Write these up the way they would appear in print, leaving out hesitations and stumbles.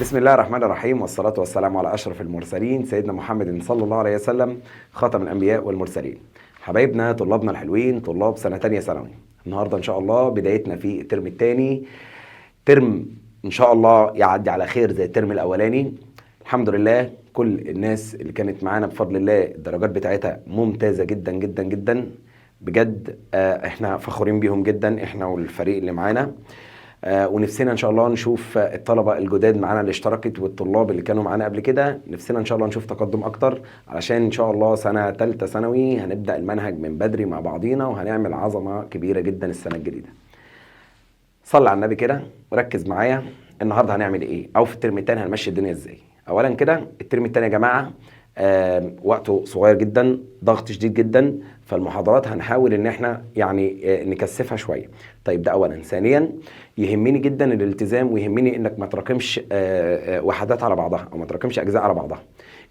بسم الله الرحمن الرحيم، والصلاة والسلام على أشرف المرسلين، سيدنا محمد صلى الله عليه وسلم، خاتم الأنبياء والمرسلين. حبايبنا، طلابنا الحلوين، طلاب سنة تانية ثانوي، النهاردة إن شاء الله بدايتنا في الترم الثاني. ترم إن شاء الله يعدي على خير زي الترم الأولاني. الحمد لله، كل الناس اللي كانت معانا بفضل الله الدرجات بتاعتها ممتازة جدا جدا جدا بجد. احنا فخورين بيهم جدا، احنا والفريق اللي معانا، ونفسنا ان شاء الله نشوف الطلبة الجداد معانا اللي اشتركت والطلاب اللي كانوا معانا قبل كده. نفسنا ان شاء الله نشوف تقدم اكتر، علشان ان شاء الله سنة ثالثة ثانوي هنبدا المنهج من بدري مع بعضينا وهنعمل عظمه كبيرة جدا السنة الجديده. صلي على النبي كده وركز معايا. النهارده هنعمل ايه؟ او في الترم الثاني هنمشي الدنيا ازاي؟ اولا كده، الترم الثاني يا جماعة وقته صغير جدا، ضغط شديد جدا، فالمحاضرات هنحاول ان احنا يعني نكثفها شويه. طيب، ده اولا. ثانيا، يهمني جدا الالتزام، ويهمني انك ما تراكمش وحدات على بعضها او ما تراكمش اجزاء على بعضها.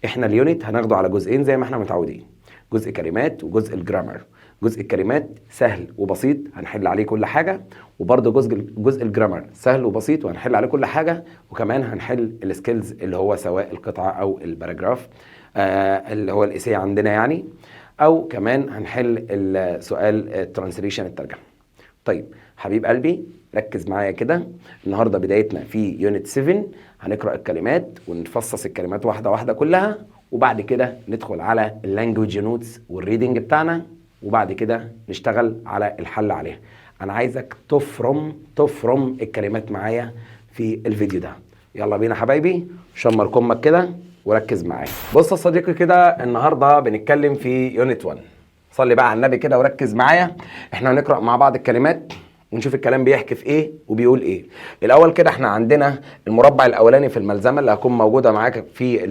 احنا ال unit هناخده على جزئين زي ما احنا متعودين، جزء كلمات وجزء ال grammar. جزء الكلمات سهل وبسيط، هنحل عليه كل حاجه، وبرده جزء ال grammar سهل وبسيط وهنحل عليه كل حاجه، وكمان هنحل ال skills اللي هو سواء القطعة او ال paragraph اللي هو ال essay عندنا يعني، او كمان هنحل السؤال ال translation، الترجمه. طيب حبيب قلبي، ركز معايا كده. النهارده بدايتنا في unit 7، هنقرا الكلمات ونفصص الكلمات واحدة واحدة كلها، وبعد كده ندخل على ال language notes وال reading بتاعنا، وبعد كده نشتغل على الحل عليها. انا عايزك تفرم تفرم الكلمات معايا في الفيديو ده. يلا بينا حبايبي، شمر كمك كده وركز معايا. بص يا صديقي كده، النهارده بنتكلم في unit 1. صلي بقى على النبي كده وركز معايا. احنا هنقرا مع بعض الكلمات ونشوف الكلام بيحكي في ايه وبيقول ايه. الاول كده، احنا عندنا المربع الاولاني في الملزمه اللي هتكون موجودة معاك في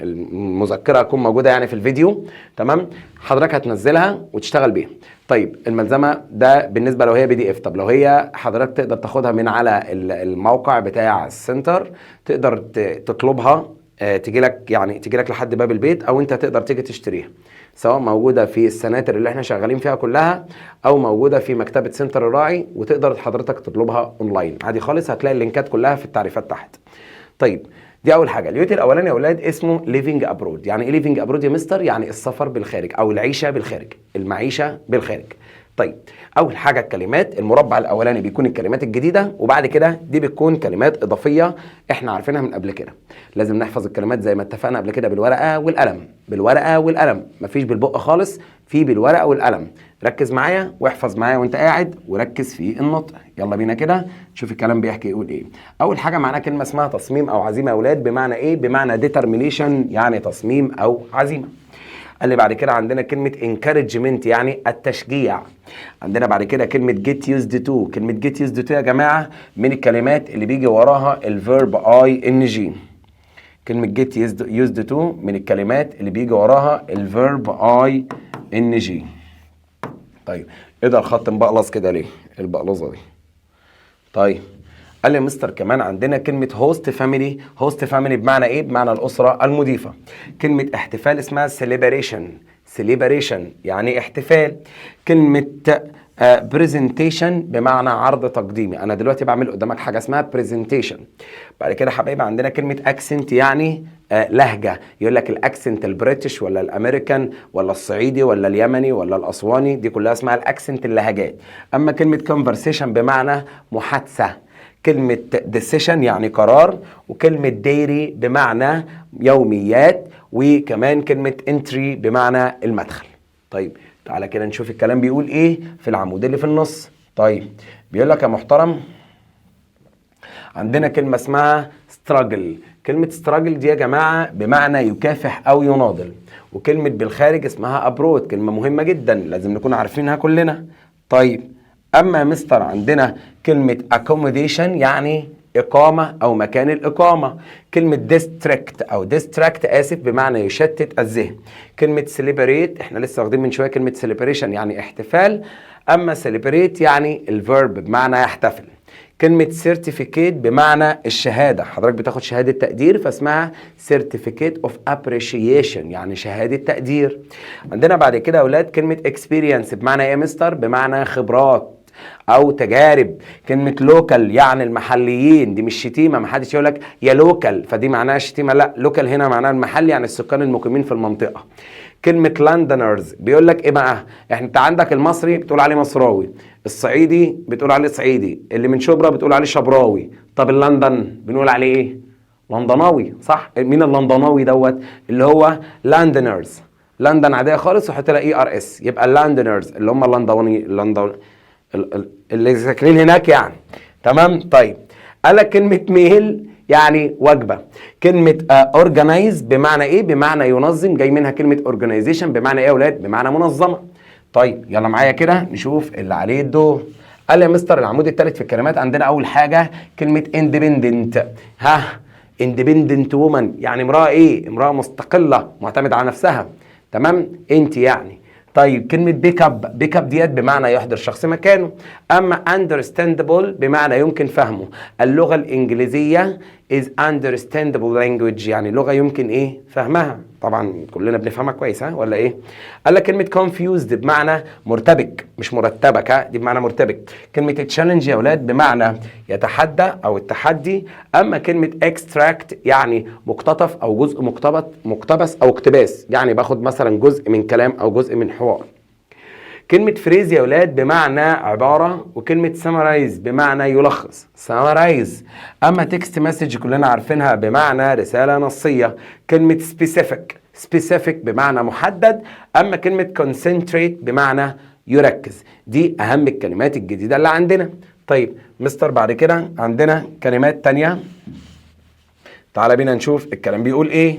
المذكره، هتكون موجودة يعني في الفيديو، تمام؟ حضرتك هتنزلها وتشتغل بيها. طيب، الملزمه ده بالنسبة لو هي PDF. طب لو هي حضرتك تقدر تاخدها من على الموقع بتاع السنتر، تقدر تطلبها، تجي لك، يعني تجي لك لحد باب البيت، او انت تقدر تيجي تشتريها، سواء موجودة في السناتر اللي احنا شغالين فيها كلها او موجودة في مكتبه سنتر الراعي، وتقدر حضرتك تطلبها اونلاين عادي خالص. هتلاقي اللينكات كلها في التعريفات تحت. طيب، دي اول حاجه. ال unit الاولاني يا اولاد اسمه living abroad. يعني ايه living abroad يا مستر؟ يعني السفر بالخارج او العيشة بالخارج، المعيشة بالخارج. طيب، اول حاجة الكلمات، المربع الاولاني بيكون الكلمات الجديده، وبعد كده دي بتكون كلمات اضافية احنا عارفينها من قبل كده. لازم نحفظ الكلمات زي ما اتفقنا قبل كده بالورقة والقلم، بالورقة والقلم، مفيش بالبق خالص، في بالورقة والقلم. ركز معايا واحفظ معايا وانت قاعد، وركز في النطق. يلا بينا كده نشوف الكلام بيحكي يقول ايه. اول حاجة معانا كلمة اسمها تصميم او عزيمة يا اولاد. بمعنى ايه؟ بمعنى determination، يعني تصميم او عزيمه. قال لي بعد كده عندنا كلمة encouragement، يعني التشجيع. عندنا بعد كده كلمة get used to. كلمة get used to يا جماعة من الكلمات اللي بيجي وراها ال verb ing. كلمة get used to من الكلمات اللي بيجي وراها ال verb ing. طيب، ايه ده؟ الخط مبقلص كده ليه؟ إيه البقلصة دي؟ طيب، قال لي يا مستر كمان عندنا كلمة host family. host family بمعنى ايه؟ بمعنى الأسرة المضيفة. كلمة احتفال اسمها celebration. celebration يعني احتفال. كلمة presentation بمعنى عرض تقديمي، انا دلوقتي بعمل قدامك حاجة اسمها presentation. بعد كده حبايبي عندنا كلمة accent، يعني لهجه. يقول لك ال accent ال British ولا الامريكان ولا الصعيدي ولا اليمني ولا الاسواني، دي كلها اسمها ال accent، اللهجات. اما كلمة conversation بمعنى محادثه. كلمة decision يعني قرار، وكلمة diary بمعنى يوميات، وكمان كلمة entry بمعنى المدخل. طيب، تعالى كده نشوف الكلام بيقول ايه في العمود اللي في النص. طيب، بيقول لك يا محترم عندنا كلمة اسمها struggle. كلمة struggle دي يا جماعة بمعنى يكافح أو يناضل. وكلمة بالخارج اسمها abroad، كلمة مهمة جدا لازم نكون عارفينها كلنا. طيب، أما مستر عندنا كلمة accommodation، يعني إقامة أو مكان الإقامة. كلمة district أو distract آسف، بمعنى يشتت الذهن. كلمة celebrate، احنا لسه واخدين من شوية كلمة celebration يعني احتفال، أما celebrate يعني ال verb بمعنى يحتفل. كلمة certificate بمعنى الشهادة، حضرتك بتاخد شهادة تقدير فاسمها certificate of appreciation، يعني شهادة تقدير. عندنا بعد كده يا أولاد كلمة experience بمعنى ايه يا مستر؟ بمعنى خبرات. او تجارب. كلمة local يعني المحليين، دي مش شتيمه، ما حدش يقول لك يا local فدي معناها شتيمه، لا، local هنا معناها المحلي، يعني السكان المقيمين في المنطقه. كلمة Londoners بيقول لك ايه بقى؟ احنا انت عندك المصري بتقول عليه مصراوي، الصعيدي بتقول عليه صعيدي، اللي من شبرا بتقول عليه شبراوي، طب اللندن بنقول عليه ايه؟ لندناوي، صح؟ مين اللندناوي دوت؟ اللي هو Londoners. لندن عادية خالص وحط لها ERS، يبقى ال Londoners اللي هم اللندني، لندن اللي ساكنين هناك يعني. تمام؟ طيب، قال لك كلمة meal يعني وجبه. كلمة organize بمعنى ايه؟ بمعنى ينظم، جاي منها كلمة organization بمعنى ايه يا اولاد؟ بمعنى منظمه. طيب، يلا معايا كده نشوف اللي عليه الدور. قال لي يا مستر العمود الثالث في الكلمات عندنا اول حاجة كلمة independent. ها، independent woman يعني امراة ايه؟ امراة مستقلة معتمدة على نفسها. تمام؟ انت يعني. طيب، كلمة pick up، pick up ديت بمعنى يحضر شخص مكانه. أما understandable بمعنى يمكن فهمه. اللغة الإنجليزية is understandable language، يعني لغة يمكن إيه؟ فهمها. طبعا كلنا بنفهمها كويس، ها ولا إيه؟ قال لك كلمة confused بمعنى مرتبك، مش مرتبك، ها، دي بمعنى مرتبك. كلمة challenge يا أولاد بمعنى يتحدى أو التحدي. أما كلمة extract يعني مقتطف أو جزء مقتبس، مقتبس أو اقتباس، يعني باخد مثلا جزء من كلام أو جزء من حوار. كلمة phrase يا أولاد بمعنى عبارة، وكلمة summarize بمعنى يلخص، summarize. أما text message كلنا عارفينها بمعنى رسالة نصية. كلمة specific، specific بمعنى محدد. أما كلمة concentrate بمعنى يركز. دي أهم الكلمات الجديدة اللي عندنا. طيب مستر، بعد كده عندنا كلمات تانية. تعالى بينا نشوف الكلام بيقول ايه.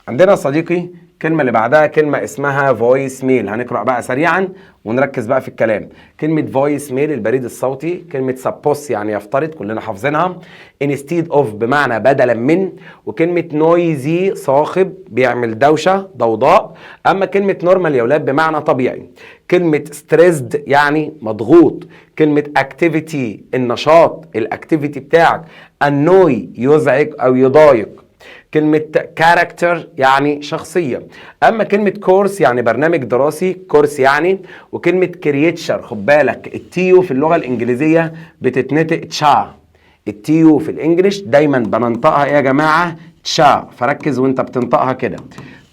عندنا صديقي الكلمة اللي بعدها كلمة اسمها voice mail. هنقرأ بقى سريعا ونركز بقى في الكلام. كلمة voice mail البريد الصوتي. كلمة suppose يعني يفترض، كلنا حافظينها. instead of بمعنى بدلا من. وكلمة noisy صاخب، بيعمل دوشة، ضوضاء. أما كلمة normal يا ولاد بمعنى طبيعي. كلمة stressed يعني مضغوط. كلمة activity النشاط، ال activity بتاعك. annoy يزعج أو يضايق. كلمة character يعني شخصية. أما كلمة course يعني برنامج دراسي، course يعني. وكلمة creature، خد بالك ال TU في اللغة الإنجليزية بتتنطق تشا. ال TU في ال English دايما بننطقها إيه يا جماعة؟ تشا، فركز وانت بتنطقها كده.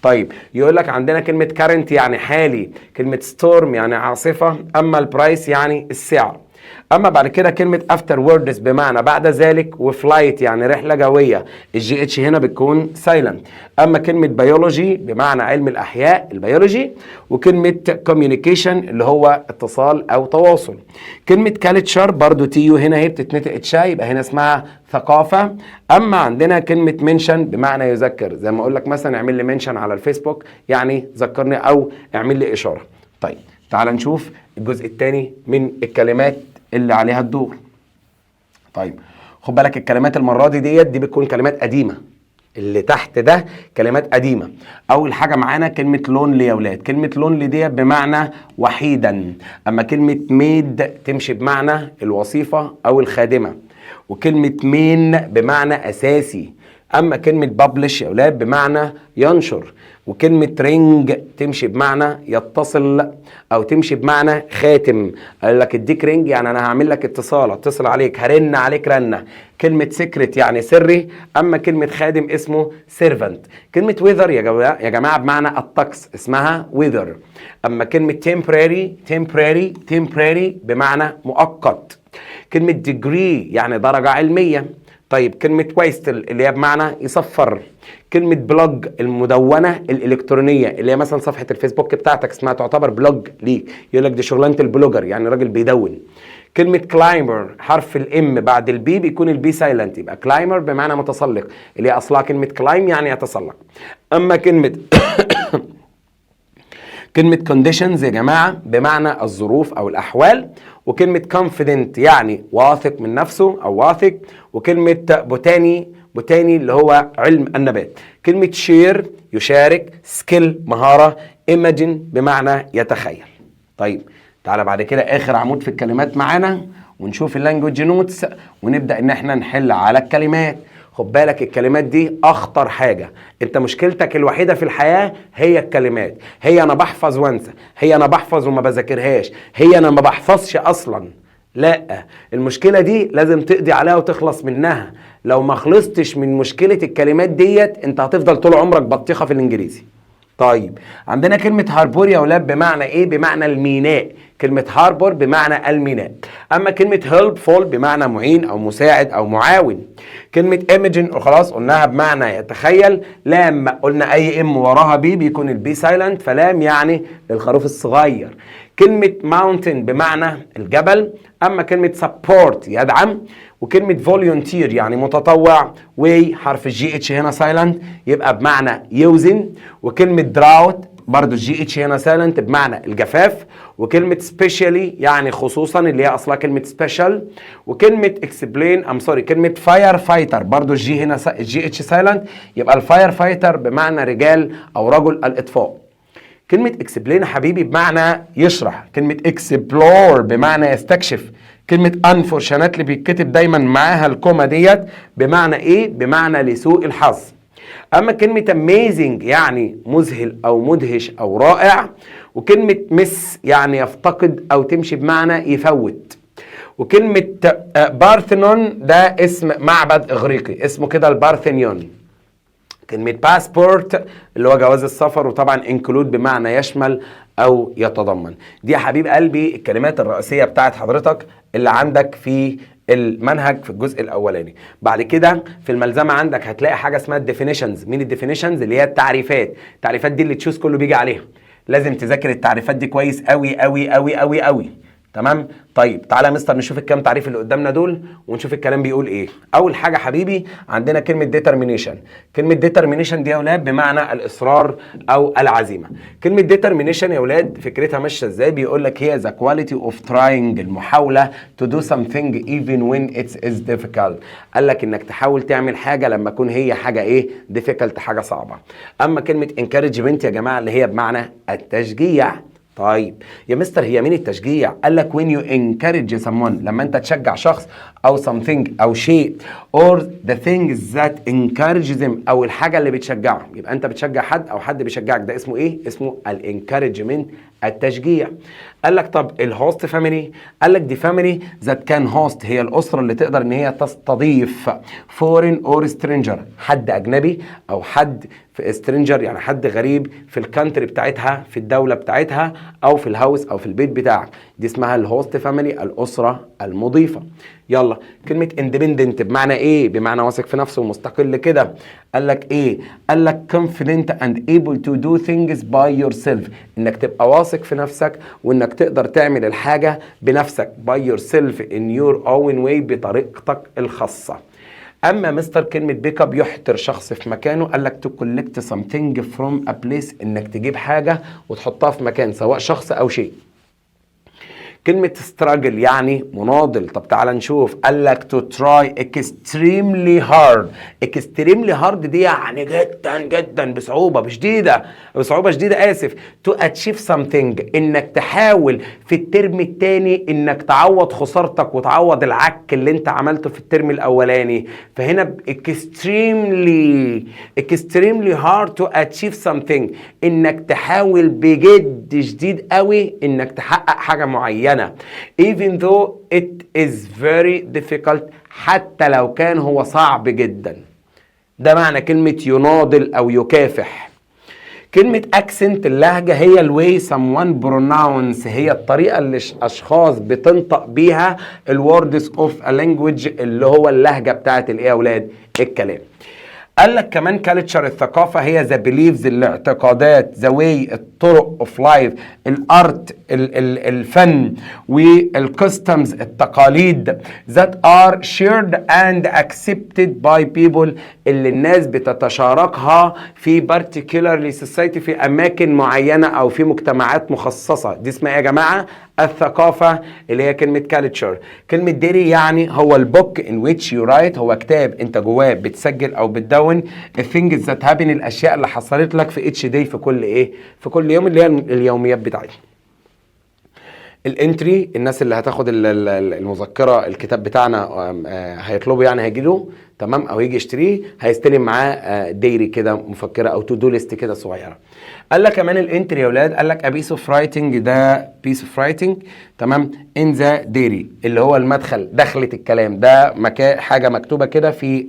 طيب، يقول لك عندنا كلمة current يعني حالي، كلمة storm يعني عاصفة، أما ال price يعني السعر. اما بعد كده كلمة afterwards بمعنى بعد ذلك، و flight يعني رحله جويه، ال GH هنا بتكون silent. اما كلمة بيولوجي بمعنى علم الاحياء، البيولوجي. وكلمه communication اللي هو اتصال او تواصل. كلمة culture برضو TU هنا هي بتتنطق تشا، يبقى هنا اسمها ثقافه. اما عندنا كلمة mention بمعنى يذكر، زي ما اقول لك مثلا اعمل لي mention على الفيسبوك، يعني ذكرني او اعمل لي اشاره. طيب، تعال نشوف الجزء الثاني من الكلمات اللي عليها الدور. طيب، خد بالك الكلمات المرة دي ديت دي بتكون كلمات قديمه، اللي تحت ده كلمات قديمه. اول حاجة معانا كلمة lonely يا اولاد. كلمة lonely ديت بمعنى وحيدا. اما كلمة maid تمشي بمعنى الوصيفه او الخادمه. وكلمه main بمعنى اساسي. اما كلمة publish يا اولاد بمعنى ينشر. وكلمه ring تمشي بمعنى يتصل او تمشي بمعنى خاتم. قال لك اديك ring يعني انا هعمل لك اتصال، اتصل عليك، هرن عليك رنه. كلمة secret يعني سري. اما كلمة خادم اسمه servant. كلمة weather يا جماعة بمعنى الطقس، اسمها weather. اما كلمة temporary، temporary، temporary بمعنى مؤقت. كلمة degree يعني درجه علميه. طيب، كلمة whistle اللي هي بمعنى يصفر. كلمة blog المدونة الإلكترونية، اللي هي مثلا صفحة الفيسبوك بتاعتك اسمها تعتبر blog ليك، يقول لك دي شغلانة ال blogger، يعني راجل بيدون. كلمة climber، حرف ال M بعد ال B بيكون ال B silent، يبقى climber بمعنى متسلق، اللي هي اصلها كلمة climb يعني يتسلق. اما كلمة conditions يا جماعة بمعنى الظروف أو الأحوال. وكلمة confident يعني واثق من نفسه أو واثق. وكلمة botany، botany اللي هو علم النبات. كلمة share يشارك، skill مهارة، imagine بمعنى يتخيل. طيب، تعالى بعد كده آخر عمود في الكلمات معانا ونشوف ال language notes ونبدأ إن احنا نحل على الكلمات. خد بالك الكلمات دي اخطر حاجه. انت مشكلتك الوحيدة في الحياة هي الكلمات، هي انا بحفظ وانسى، هي انا بحفظ وما بذاكرهاش، هي انا ما بحفظش اصلا. لا، المشكلة دي لازم تقضي عليها وتخلص منها. لو ما خلصتش من مشكلة الكلمات ديت انت هتفضل طول عمرك بطيخه في الانجليزي. طيب عندنا كلمة harbor يا ولاد بمعنى ايه؟ بمعنى الميناء. كلمة harbor بمعنى الميناء. اما كلمة helpful بمعنى معين او مساعد او معاون. كلمة imagine وخلاص قلناها بمعنى يتخيل. lamb قلنا اي M وراها B بيكون ال B silent، ف lamb يعني الخروف الصغير. كلمة mountain بمعنى الجبل. اما كلمة support يدعم. وكلمة volunteer يعني متطوع. weigh حرف ال GH هنا silent يبقى بمعنى يوزن. وكلمة drought برضو ال GH هنا silent بمعنى الجفاف. وكلمة specially يعني خصوصا اللي هي اصلها كلمة special. وكلمة explain I'm sorry كلمة fire fighter برضو ال G هنا ال GH silent يبقى ال fire fighter بمعنى رجال او رجل الاطفاء. كلمة explain يا حبيبي بمعنى يشرح. كلمة explore بمعنى يستكشف. كلمة unfortunately بيتكتب دايما معاها ال comma ديت بمعنى ايه؟ بمعنى لسوء الحظ. اما كلمة amazing يعني مذهل او مدهش او رائع. وكلمة miss يعني يفتقد او تمشي بمعنى يفوت. وكلمة بارثنون ده اسم معبد اغريقي اسمه كده البارثنيون. كلمة باسبورت اللي هو جواز السفر، وطبعا include بمعنى يشمل او يتضمن. دي يا حبيب قلبي الكلمات الرئيسية بتاعت حضرتك اللي عندك في المنهج في الجزء الاولاني. بعد كده في الملزمه عندك هتلاقي حاجة اسمها ال definitions. مين ال definitions؟ اللي هي التعريفات. التعريفات دي اللي choose كله بيجي عليها، لازم تذاكر التعريفات دي كويس قوي قوي قوي قوي قوي. تمام؟ طيب تعالى يا مستر نشوف الكام تعريف اللي قدامنا دول ونشوف الكلام بيقول ايه. اول حاجة حبيبي عندنا كلمة determination. كلمة determination دي يا اولاد بمعنى الاصرار او العزيمه. كلمة determination يا اولاد فكرتها ماشية ازاي؟ بيقول لك هي the quality of trying، المحاولة to do something even when it is difficult. قال لك انك تحاول تعمل حاجة لما يكون هي حاجة ايه؟ difficult، حاجة صعبه. اما كلمة encouragement يا جماعة اللي هي بمعنى التشجيع. طيب يا مستر هي مين التشجيع؟ قال لك when you encourage someone، لما انت تشجع شخص او something او شيء or the things that encourage them او الحاجة اللي بتشجعه. يبقى انت بتشجع حد او حد بيشجعك، ده اسمه ايه؟ اسمه ال encouragement، التشجيع. قال لك طب ال host family؟ قال لك دي family that can host، هي الاسرة اللي تقدر ان هي تستضيف foreign or stranger، حد اجنبي او حد في stranger يعني حد غريب في ال country بتاعتها، في الدولة بتاعتها او في ال house او في البيت بتاعك. دي اسمها ال host family، الاسرة المضيفه. يلا كلمة independent بمعنى ايه؟ بمعنى واثق في نفسه ومستقل كده. قال لك ايه؟ قال لك confident and able to do things by yourself، انك تبقى واثق في نفسك وانك تقدر تعمل الحاجة بنفسك by yourself in your own way، بطريقتك الخاصة. اما مستر كلمة pick up يحضر شخص في مكانه، قال لك to collect something from a place، انك تجيب حاجة وتحطها في مكان سواء شخص او شيء. كلمة struggle يعني مناضل. طب تعال نشوف. قال لك to try extremely hard. extremely hard دي يعني جدا جدا بصعوبة بشديدة، بصعوبة شديدة آسف، to achieve something، إنك تحاول في الترم الثاني إنك تعوض خسارتك وتعوض العك اللي أنت عملته في الترم الأولاني. فهنا extremely extremely hard to achieve something، إنك تحاول بجد شديد قوي إنك تحقق حاجة معينة even though it is very difficult، حتى لو كان هو صعب جدا. ده معنى كلمة يناضل أو يكافح. كلمة accent اللهجة هي ال way someone pronounce، هي الطريقة اللي أشخاص بتنطق بيها ال words of a language، اللي هو اللهجة بتاعت الإيه يا أولاد؟ الكلام. قال لك كمان culture الثقافة هي the beliefs الاعتقادات، the way الطرق، of life ال art الفن، وال customs التقاليد، that are shared and accepted by people، اللي الناس بتتشاركها في particularly society، في اماكن معينة او في مجتمعات مخصصة. دي اسمها ايه يا جماعة؟ الثقافة اللي هي كلمة culture. كلمة diary يعني هو ال book in which you write، هو كتاب انت جواه بتسجل او بتدون ال things that happen، الاشياء اللي حصلت لك في each day، في كل ايه؟ في كل يوم، اللي هي اليوميات بتاعتنا. ال entry الناس اللي هتاخد المذكره، الكتاب بتاعنا، هيطلبوا يعني هيجيله. تمام. تمام، او يجي يشتريه هيستلم معاه diary كده، مفكرة او to do list كده صغيره. قال لك كمان ال entry يا اولاد، قال لك a piece of writing، ده piece of writing، تمام، in the diary اللي هو المدخل، دخلة الكلام ده، مكان حاجة مكتوبة كده في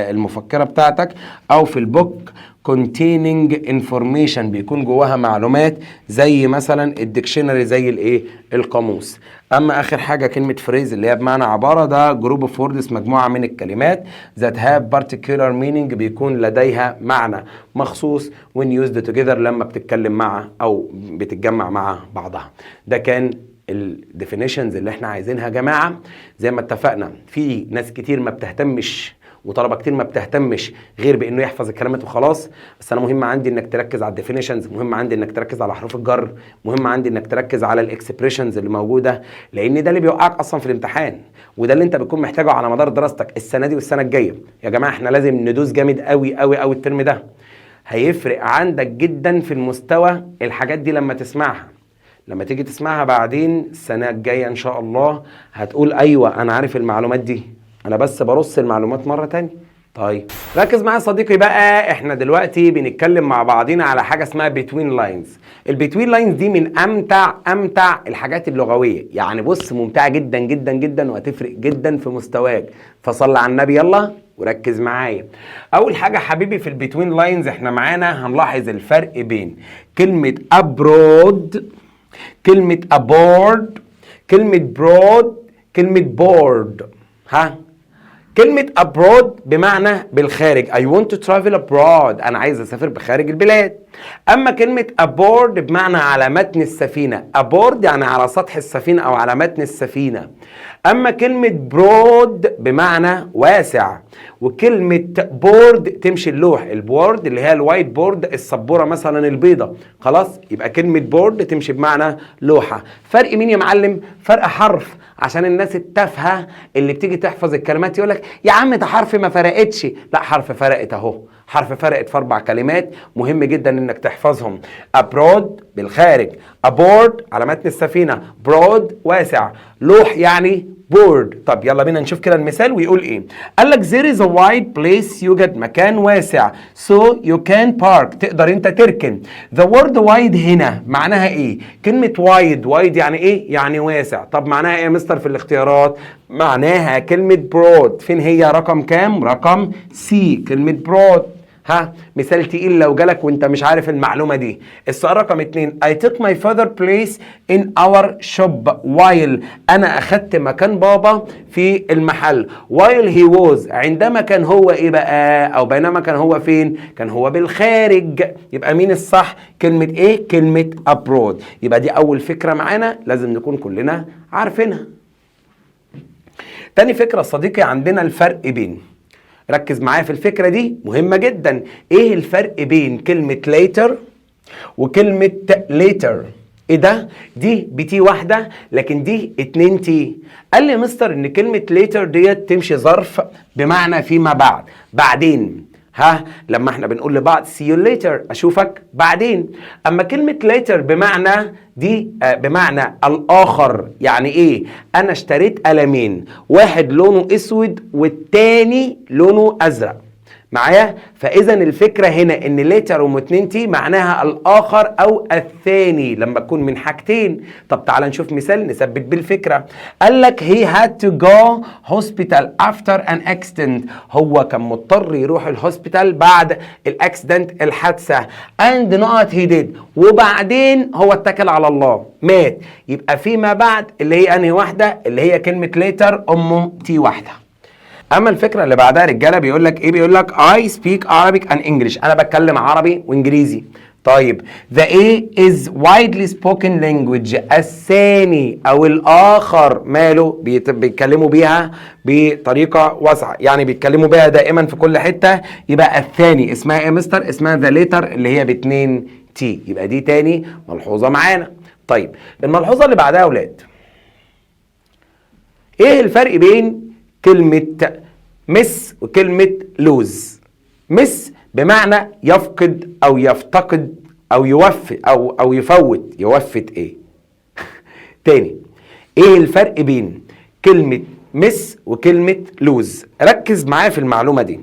المفكره بتاعتك او في ال book containing information، بيكون جواها معلومات زي مثلا ال dictionary، زي الايه؟ القاموس. اما اخر حاجة كلمة phrase اللي هي بمعنى عباره، ده group of words، مجموعة من الكلمات that have particular meaning، بيكون لديها معنى مخصوص when used together، لما بتتكلم مع او بتتجمع مع بعضها. ده كان ال definitions اللي احنا عايزينها يا جماعه. زي ما اتفقنا، في ناس كتير ما بتهتمش وطلبه كتير ما بتهتمش غير بانه يحفظ الكلمات وخلاص، بس انا مهم عندي انك تركز على ال definitions، مهم عندي انك تركز على حروف الجر، مهم عندي انك تركز على ال expressions اللي موجوده، لان ده اللي بيوقعك اصلا في الامتحان وده اللي انت بتكون محتاجه على مدار دراستك السنة دي والسنة الجايه. يا جماعة احنا لازم ندوس جامد قوي قوي قوي الترم ده، هيفرق عندك جدا في المستوى الحاجات دي لما تسمعها. لما تيجي تسمعها بعدين السنة الجاية ان شاء الله هتقول ايوه انا عارف المعلومات دي، انا بس برص المعلومات مرة تانية. طيب ركز معايا يا صديقي بقى، احنا دلوقتي بنتكلم مع بعضينا على حاجة اسمها between lines. ال between lines دي من امتع امتع الحاجات اللغويه، يعني بص ممتعة جدا جدا جدا وهتفرق جدا في مستواك، فصل على النبي يلا وركز معايا. اول حاجة حبيبي في ال between lines احنا معانا هنلاحظ الفرق بين كلمة abroad، كلمة aboard، كلمة broad، كلمة board. ها، كلمة abroad بمعنى بالخارج، I want to travel abroad، أنا عايز أسافر بخارج البلاد. أما كلمة aboard بمعنى على متن السفينة، aboard يعني على سطح السفينة أو على متن السفينة. أما كلمة broad بمعنى واسع، وكلمة board تمشي اللوح، ال board اللي هي ال white board، السبورة مثلا البيضة، خلاص، يبقى كلمة board تمشي بمعنى لوحة. فرق مين يا معلم؟ فرق حرف، عشان الناس التافهة اللي بتيجي تحفظ الكلمات يقولك يا عم ده حرف ما فرقتش. لا، حرف فرقت اهو، حرف فرقت في اربع كلمات مهم جدا انك تحفظهم: abroad بالخارج، aboard على متن السفينة، broad واسع، لوح يعني board. طب يلا بينا نشوف كده المثال ويقول ايه. قال لك there is a wide place، يوجد مكان واسع، so you can park، تقدر انت تركن. the word wide هنا معناها ايه؟ كلمة wide، wide يعني ايه؟ يعني واسع. طب معناها ايه يا مستر في الاختيارات؟ معناها كلمة broad. فين هي؟ رقم كام؟ رقم C، كلمة broad. ها، مثال تقيل لو جالك وانت مش عارف المعلومة دي. السؤال رقم 2: I took my father place in our shop while، انا اخدت مكان بابا في المحل، while he was، عندما كان هو ايه بقى؟ او بينما كان هو فين؟ كان هو بالخارج. يبقى مين الصح؟ كلمة ايه؟ كلمة abroad. يبقى دي اول فكرة معانا لازم نكون كلنا عارفينها. تاني فكرة صديقي عندنا الفرق بين، ركز معايا في الفكرة دي مهمة جدا، ايه الفرق بين كلمة later وكلمة latter؟ ايه ده؟ دي ب T واحدة لكن دي 2 T. قال لي يا مستر ان كلمة later ديت تمشي ظرف بمعنى فيما بعد، بعدين. ها، لما احنا بنقول لبعض see you later، اشوفك بعدين. اما كلمة latter بمعنى دي بمعنى الاخر. يعني ايه؟ انا اشتريت قلمين، واحد لونه اسود والتاني لونه ازرق، معايا؟ فاذا الفكرة هنا ان latter ام 2 T معناها الاخر او الثاني لما تكون من حاجتين. طب تعال نشوف مثال نثبت بالفكره. قال لك he had to go hospital after an accident، هو كان مضطر يروح ال hospital بعد ال accident، الحادثه، and نقط he died، وبعدين هو اتكل على الله مات. يبقى فيما بعد اللي هي انهي واحده؟ اللي هي كلمة later ام T واحده. اما الفكرة اللي بعدها رجاله بيقول لك ايه؟ بيقول لك I speak Arabic and English، انا بتكلم عربي وانجليزي. طيب the إيه is widely spoken language، الثاني او الاخر ماله؟ بيتكلموا بيها بطريقة واسعه، يعني بيتكلموا بيها دائما في كل حته. يبقى الثاني اسمها ايه يا مستر؟ اسمها the latter اللي هي باتنين T. يبقى دي تاني ملحوظة معانا. طيب الملحوظة اللي بعدها يا اولاد، ايه الفرق بين كلمة miss وكلمة lose؟ miss بمعنى يفقد او يفتقد او يوفي او يفوت، يوفت ايه؟ تاني، ايه الفرق بين كلمة miss وكلمه lose. ركز معايا في المعلومة دي.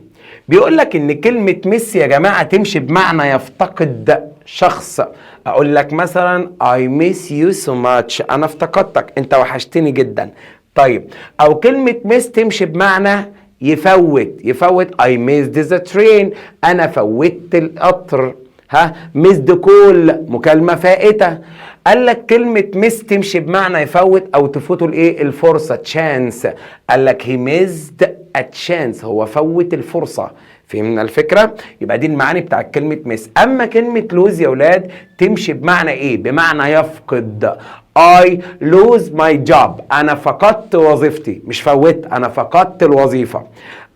بيقول لك ان كلمة miss يا جماعة تمشي بمعنى يفتقد شخص. اقول لك مثلا I miss you so much، انا افتقدتك، انت وحشتني جدا. طيب، او كلمة miss تمشي بمعنى يفوت. يفوت، I missed the train، انا فوتت القطر. ها، missed call، مكالمة فائتة. قال لك كلمة miss تمشي بمعنى يفوت أو تفوته الإيه؟ الفرصة، chance. قال لك he missed a chance، هو فوت الفرصة. فهمنا الفكرة؟ يبقى دي المعاني بتاعت كلمة miss. أما كلمة lose يا ولاد تمشي بمعنى إيه؟ بمعنى يفقد. I lose my job، أنا فقدت وظيفتي، مش فوت، أنا فقدت الوظيفة.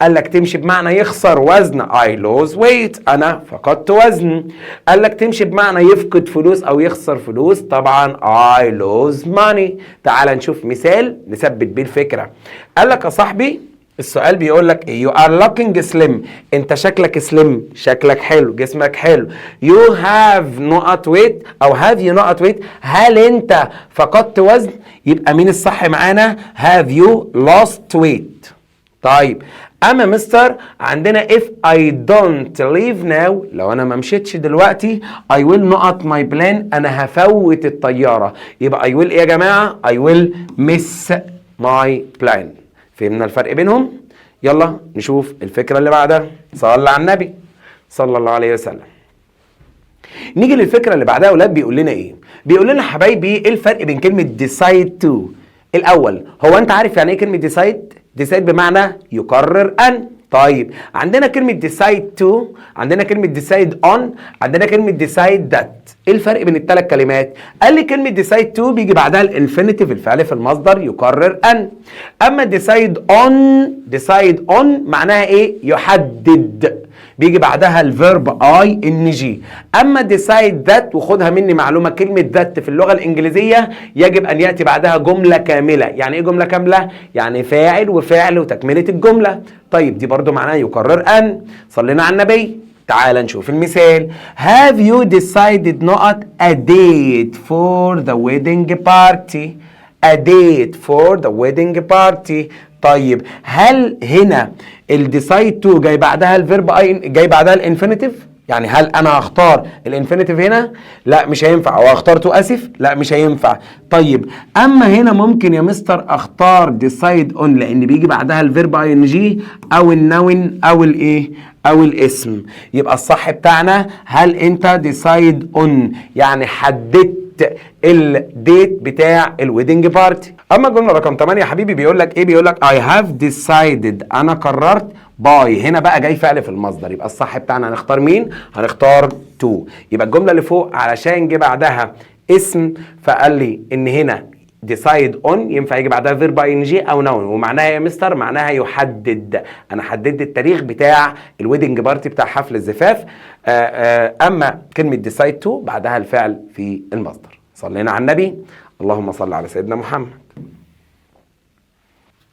قال لك تمشي بمعنى يخسر وزن، I lose weight، أنا فقدت وزن. قال لك تمشي بمعنى يفقد فلوس أو يخسر فلوس، طبعا I lose money. تعال نشوف مثال نثبت بيه الفكرة. قال لك يا صاحبي، السؤال بيقول لك ايه؟ you are looking slim، انت شكلك سليم، شكلك حلو، جسمك حلو. you have نقط weight او have you نقط weight؟ هل انت فقدت وزن؟ يبقى مين الصح معانا؟ have you lost weight. طيب، اما مستر عندنا if I don't leave now، لو انا ما مشيتش دلوقتي، I will نقط my plane، انا هفوت الطياره. يبقى I will ايه يا جماعه؟ I will miss my plane. فهمنا الفرق بينهم؟ يلا نشوف الفكرة اللي بعدها. صلى على النبي صلى الله عليه وسلم. نيجي للفكرة اللي بعدها يا اولاد. بيقول لنا ايه؟ بيقول لنا حبايبي، ايه الفرق بين كلمة decide to؟ الاول، هو انت عارف يعني ايه كلمة decide؟ decide بمعنى يقرر ان. طيب، عندنا كلمة decide to، عندنا كلمة decide on، عندنا كلمة decide that. ايه الفرق بين الثلاث كلمات؟ قال لي كلمة decide to بيجي بعدها ال infinitive، الفعل في المصدر، يقرر ان. اما decide on، decide on معناها ايه؟ يحدد، بيجي بعدها ال verb ing. اما decide that، وخدها مني معلومه، كلمة that في اللغة الانجليزية يجب ان ياتي بعدها جملة كامله. يعني ايه جملة كامله؟ يعني فاعل وفعل وتكمله الجمله. طيب، دي برضو معناها يقرر ان. صلينا على النبي. تعال نشوف المثال. have you decided نقط a date for the wedding party؟ a date for the wedding party. طيب، هل هنا ال decide to جاي بعدها ال verb ing، جاي بعدها ال infinitive؟ يعني هل انا هختار ال infinitive هنا؟ لا، مش هينفع. او هختار to، اسف، لا، مش هينفع. طيب، اما هنا ممكن يا مستر اختار decide on، لان بيجي بعدها ال verb ing او ال noun او الايه؟ او الاسم. يبقى الصح بتاعنا، هل انت decide on، يعني حددت ال date بتاع ال wedding party؟ اما الجملة رقم 8 يا حبيبي، بيقول لك ايه؟ بيقول لك I have decided، انا قررت buy. هنا بقى جاي فعل في المصدر، يبقى الصح بتاعنا هنختار مين؟ هنختار to. يبقى الجملة اللي فوق علشان جه بعدها اسم، فقال لي ان هنا decide on ينفع يجي بعدها verb ing او noun. ومعناها يا مستر؟ معناها يحدد، انا حددت التاريخ بتاع ال wedding party، بتاع حفل الزفاف. اما كلمة decide to بعدها الفعل في المصدر. صلينا على النبي، اللهم صل على سيدنا محمد.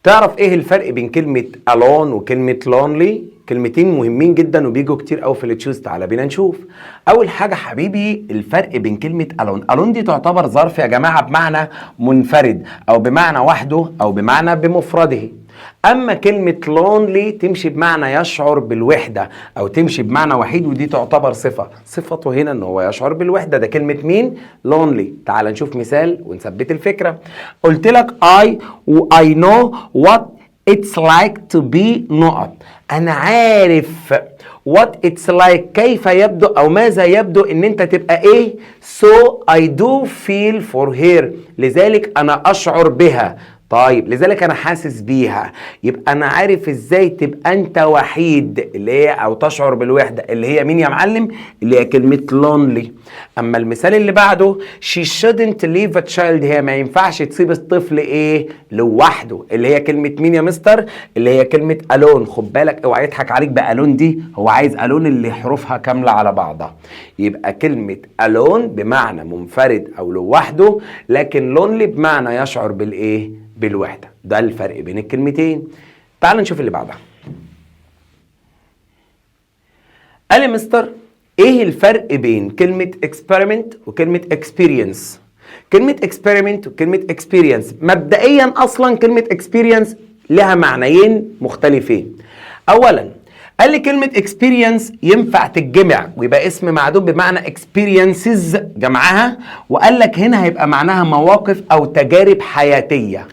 تعرف ايه الفرق بين كلمة alone وكلمة lonely؟ كلمتين مهمين جدا وبيجوا كتير قوي في ال choose. تعالى بينا نشوف. اول حاجة حبيبي، الفرق بين كلمة alone. alone دي تعتبر ظرف يا جماعة بمعنى منفرد او بمعنى وحده او بمعنى بمفرده. اما كلمة lonely تمشي بمعنى يشعر بالوحدة او تمشي بمعنى وحيد، ودي تعتبر صفة. صفته هنا ان هو يشعر بالوحدة. ده كلمة مين؟ lonely. تعال نشوف مثال ونثبت الفكرة. قلت لك I know what it's like to be نقط. انا عارف what it's like، كيف يبدو او ماذا يبدو ان انت تبقى ايه. so I do feel for her، لذلك انا اشعر بها. طيب، لذلك انا حاسس بيها. يبقى انا عارف ازاي تبقى انت وحيد، اللي هي او تشعر بالوحده، اللي هي مين يا معلم؟ اللي هي كلمة lonely. اما المثال اللي بعده، she shouldn't leave a child، هي ما ينفعش تسيب الطفل ايه؟ لوحده. اللي هي كلمة مين يا مستر؟ اللي هي كلمة alone. خد بالك، اوعى يضحك عليك ب alone دي، هو عايز alone اللي حروفها كاملة على بعضها. يبقى كلمة alone بمعنى منفرد او لوحده، لكن lonely بمعنى يشعر بالايه؟ بالوحده. ده الفرق بين الكلمتين. تعال نشوف اللي بعدها. قال لي مستر، ايه الفرق بين كلمة experiment وكلمة experience؟ كلمة experiment وكلمة experience، مبدئيا اصلا كلمة experience لها معنيين مختلفين. اولا قال لي كلمة experience ينفع تتجمع ويبقى اسم معدود بمعنى experiences جمعها، وقال لك هنا هيبقى معناها مواقف أو تجارب حياتية.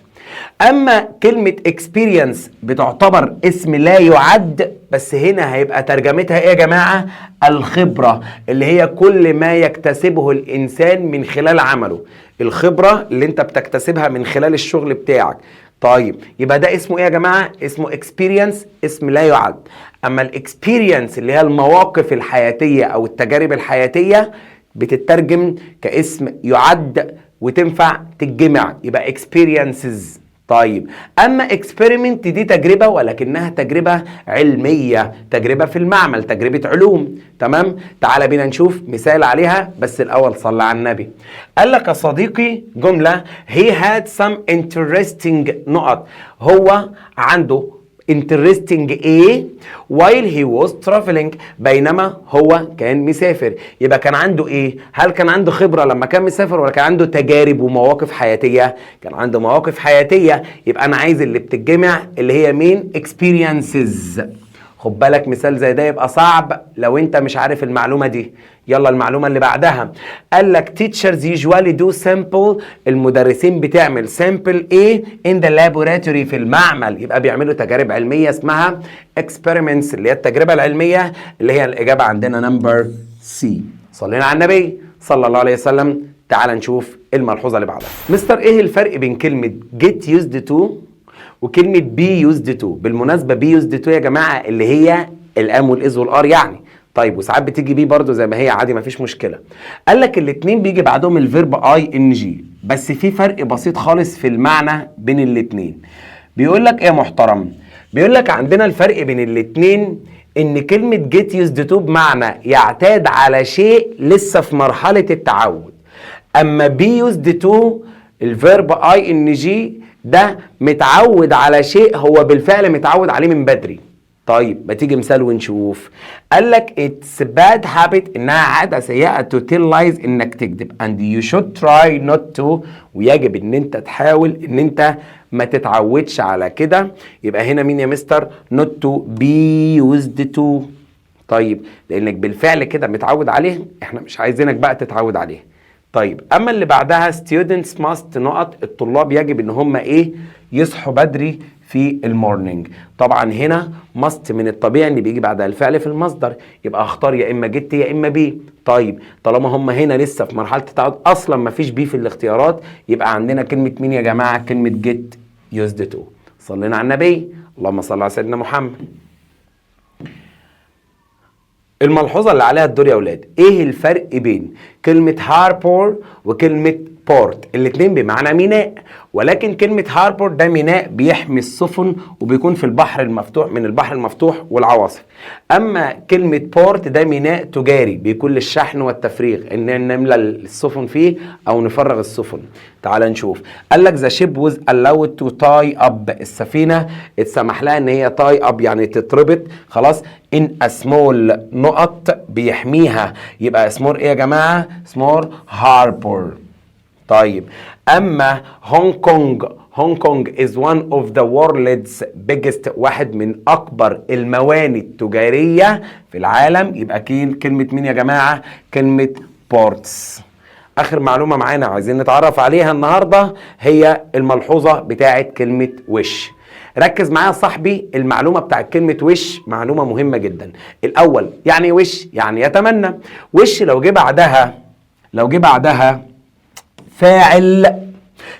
أما كلمة experience بتعتبر اسم لا يعد، بس هنا هيبقى ترجمتها إيه يا جماعة؟ الخبرة، اللي هي كل ما يكتسبه الإنسان من خلال عمله، الخبرة اللي انت بتكتسبها من خلال الشغل بتاعك. طيب يبقى ده اسمه ايه يا جماعة؟ اسمه experience، اسم لا يعد. اما ال experience اللي هي المواقف الحياتية او التجارب الحياتية بتترجم كاسم يعد وتنفع تتجمع، يبقى experiences. طيب اما experiment دي تجربه، ولكنها تجربه علميه، تجربه في المعمل، تجربه علوم. تمام، تعال بينا نشوف مثال عليها، بس الاول صلى على النبي. قال لك يا صديقي جملة he had some interesting نقط، هو عنده interesting ايه while he was traveling، بينما هو كان مسافر. يبقى كان عنده ايه؟ هل كان عنده خبرة لما كان مسافر ولا كان عنده تجارب ومواقف حياتية؟ كان عنده مواقف حياتية. يبقى انا عايز اللي بتتجمع اللي هي مين؟ experiences. خد بالك مثال زي ده يبقى صعب لو انت مش عارف المعلومة دي. يلا المعلومة اللي بعدها، قال لك teachers usually do simple، المدرسين بتعمل simple ايه in the laboratory في المعمل، يبقى بيعملوا تجارب علمية اسمها experiments اللي هي التجربة العلمية، اللي هي الإجابة عندنا number C. صلينا على النبي صلى الله عليه وسلم. تعال نشوف الملحوظة اللي بعدها. مستر ايه الفرق بين كلمة get used to وكلمة be used to؟ بالمناسبة be used to يا جماعة اللي هي ال am وال is وال are يعني. طيب وساعات بتيجي be برضو زي ما هي عادي، مفيش مشكلة. قال لك الاتنين بيجي بعدهم ال verb ing، بس في فرق بسيط خالص في المعنى بين الاتنين. بيقول لك ايه يا محترم؟ بيقول لك عندنا الفرق بين الاتنين ان كلمة get used to بمعنى يعتاد على شيء لسه في مرحلة التعود، اما be used to ال verb ing ده متعود على شيء هو بالفعل متعود عليه من بدري. طيب ما تيجي مثال ونشوف. قال لك it's bad habit، انها عادة سيئه، to tell lies انك تكذب، and you should try not to، ويجب ان انت تحاول ان انت ما تتعودش على كده. يبقى هنا مين يا مستر؟ not to be used to. طيب لانك بالفعل كده متعود عليه، احنا مش عايزينك بقى تتعود عليه. طيب اما اللي بعدها students must نقط، الطلاب يجب ان هم ايه؟ يصحوا بدري في ال morning. طبعا هنا must من الطبيعي ان بيجي بعدها الفعل في المصدر، يبقى اختار يا اما get يا اما be. طيب طالما هم هنا لسه في مرحلة التعود اصلا ما فيش be في الاختيارات، يبقى عندنا كلمة مين يا جماعه؟ كلمة get used to. صلينا على النبي، اللهم صل على سيدنا محمد. الملحوظة اللي عليها الدور يا اولاد، ايه الفرق بين كلمة harbor وكلمه port؟ الاتنين بمعنى ميناء، ولكن كلمة harbor ده ميناء بيحمي السفن وبيكون في البحر المفتوح، من البحر المفتوح والعواصف. اما كلمة port ده ميناء تجاري بيكون للشحن والتفريغ، ان نملى السفن فيه او نفرغ السفن. تعال نشوف. قال لك the ship was allowed to tie up، السفينة اتسمح لها ان هي tie up يعني تتربط خلاص in a small نقط بيحميها، يبقى small ايه يا جماعه؟ small harbor. طيب اما هونج كونج، Hong Kong is one of the world's biggest، واحد من اكبر الموانئ التجارية في العالم، يبقى كلمة مين يا جماعة؟ كلمة ports. اخر معلومة معانا عايزين نتعرف عليها النهارده هي الملحوظة بتاعه كلمة wish. ركز معايا يا صاحبي، المعلومة بتاعت كلمة wish معلومة مهمة جدا. الاول يعني wish يعني يتمنى. wish لو جه بعدها فاعل،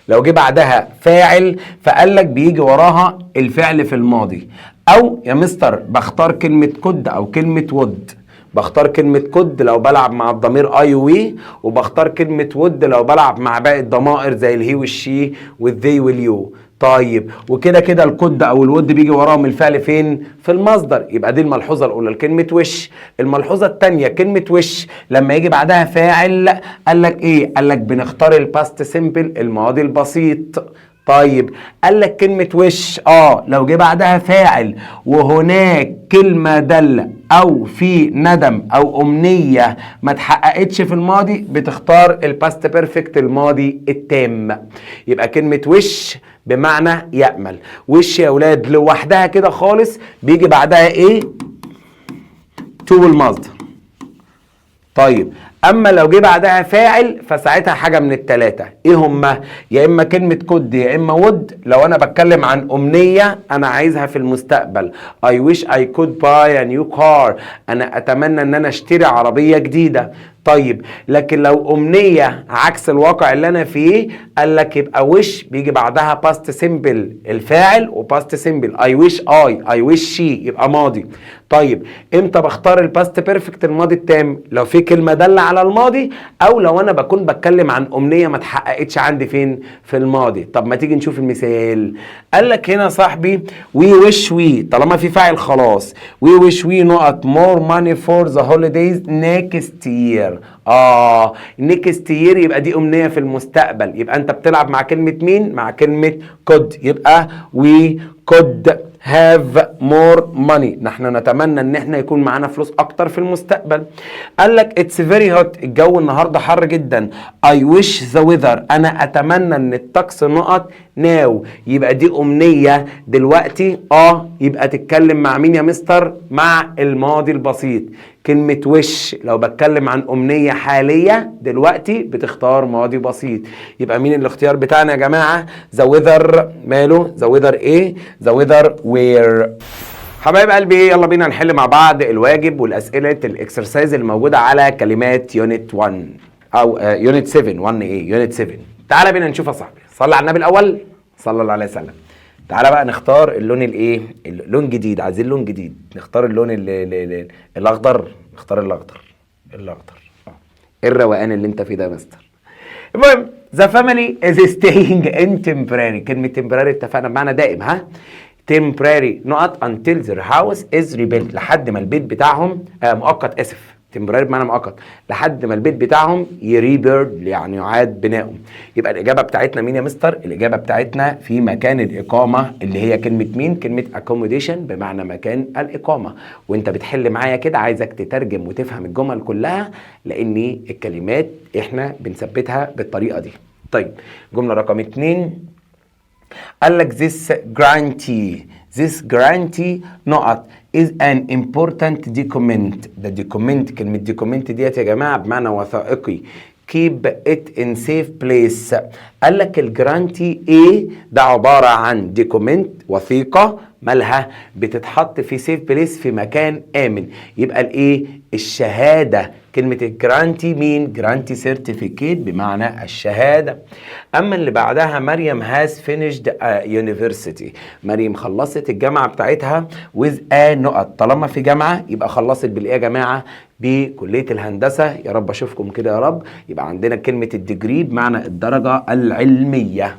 لو جه بعدها فاعل فقال لك بيجي وراها الفعل في الماضي، او يا مستر بختار كلمة could او كلمة would. بختار كلمة could لو بلعب مع الضمير I we، وبختار كلمة would لو بلعب مع باقي الضمائر زي ال he وال she وال they وال you. طيب وكده كده ال could او ال would بيجي وراهم الفعل فين؟ في المصدر. يبقى دي الملحوظة الاولى لكلمة wish. الملحوظة الثانيه، كلمة wish لما يجي بعدها فاعل قال لك ايه؟ قال لك بنختار ال past simple، الماضي البسيط. طيب اما كلمة wish لما يجي بعدها طيب قال لك كلمة wish لو جه بعدها فاعل وهناك كلمة دالة او في ندم او امنية ما اتحققتش في الماضي، بتختار ال past perfect، الماضي التام. يبقى كلمة wish بمعنى يأمل. wish يا اولاد لوحدها كده خالص بيجي بعدها ايه؟ to المصدر. طيب، اما لو جه بعدها فاعل فساعتها حاجة من الثلاثه، ايه هما؟ يا اما كلمة could يا اما would لو انا بتكلم عن امنية انا عايزها في المستقبل. I wish I could buy a new car، انا اتمنى ان انا اشتري عربية جديده. طيب، لكن لو امنية عكس الواقع اللي انا فيه، قال لك يبقى wish بيجي بعدها past simple، الفاعل و past simple، I wish I، I wish she، يبقى ماضي. طيب، امتى بختار ال past perfect، الماضي التام؟ لو في كلمة داله على الماضي او لو انا بكون بتكلم عن امنية ما اتحققتش عندي فين؟ في الماضي. طب ما تيجي نشوف المثال. قال لك هنا صاحبي we wish we، طالما في فاعل خلاص، we wish we نقط more money for the holidays next year. Next year يبقى دي امنية في المستقبل، يبقى انت بتلعب مع كلمة مين؟ مع كلمة could. يبقى we could have more money، نحن نتمنى ان احنا يكون معانا فلوس اكتر في المستقبل. قال لك it's very hot، الجو النهارده حر جدا. I wish the weather، انا اتمنى ان الطقس نقط now. يبقى دي امنية دلوقتي، يبقى تتكلم مع مين يا مستر؟ مع الماضي البسيط. كلمة wish لو بتكلم عن أمنية حالية دلوقتي بتختار ماضي بسيط. يبقى مين الاختيار بتاعنا يا جماعة؟ the weather ماله؟ the weather ايه؟ the weather were. حبايب قلبي، يلا بينا نحل مع بعض الواجب والأسئلة ال exercise الموجودة على كلمات unit 1 أو unit 7. 1 ايه؟ unit 7. تعالى بينا نشوف يا صاحبي. صلي على النبي الأول، صلى الله عليه وسلم. تعالى بقى نختار اللون الايه؟ اللون جديد، عايزين لون جديد. نختار اللون ال ال ال الاخضر. نختار الاخضر، الاخضر. ايه الروقان اللي انت فيه ده يا مستر؟ المهم، the family is staying in temporary، كلمة temporary اتفقنا بمعنى دائم، ها، temporary نقط until their house is rebuilt، لحد ما البيت بتاعهم مؤقت، اسف، temporary بمعنى مؤقت، لحد ما البيت بتاعهم ي rebuild يعني يعاد بناؤه. يبقى الاجابة بتاعتنا مين يا مستر؟ الاجابة بتاعتنا في مكان الاقامه، اللي هي كلمة مين؟ كلمة accommodation بمعنى مكان الاقامه. وانت بتحل معايا كده عايزك تترجم وتفهم الجمل كلها، لان الكلمات احنا بنثبتها بالطريقة دي. طيب، جملة رقم 2، قال لك this guarantee، this guarantee نقط is an important document. ده document، كلمة document ديت يا جماعة بمعنى وثائقي. keep it in safe place. قال لك ال guarantee ايه؟ ده عبارة عن document، وثيقة، مالها؟ بتتحط في safe place، في مكان آمن. يبقى الايه؟ الشهادة. كلمة ال guarantee مين؟ guarantee certificate بمعنى الشهادة. أما اللي بعدها، مريم has finished university، مريم خلصت الجامعة بتاعتها with a نقط. طالما في جامعة يبقى خلصت بالإيه يا جماعة؟ بكلية الهندسة. يا رب أشوفكم كده يا رب. يبقى عندنا كلمة ال degree بمعنى الدرجة العلمية.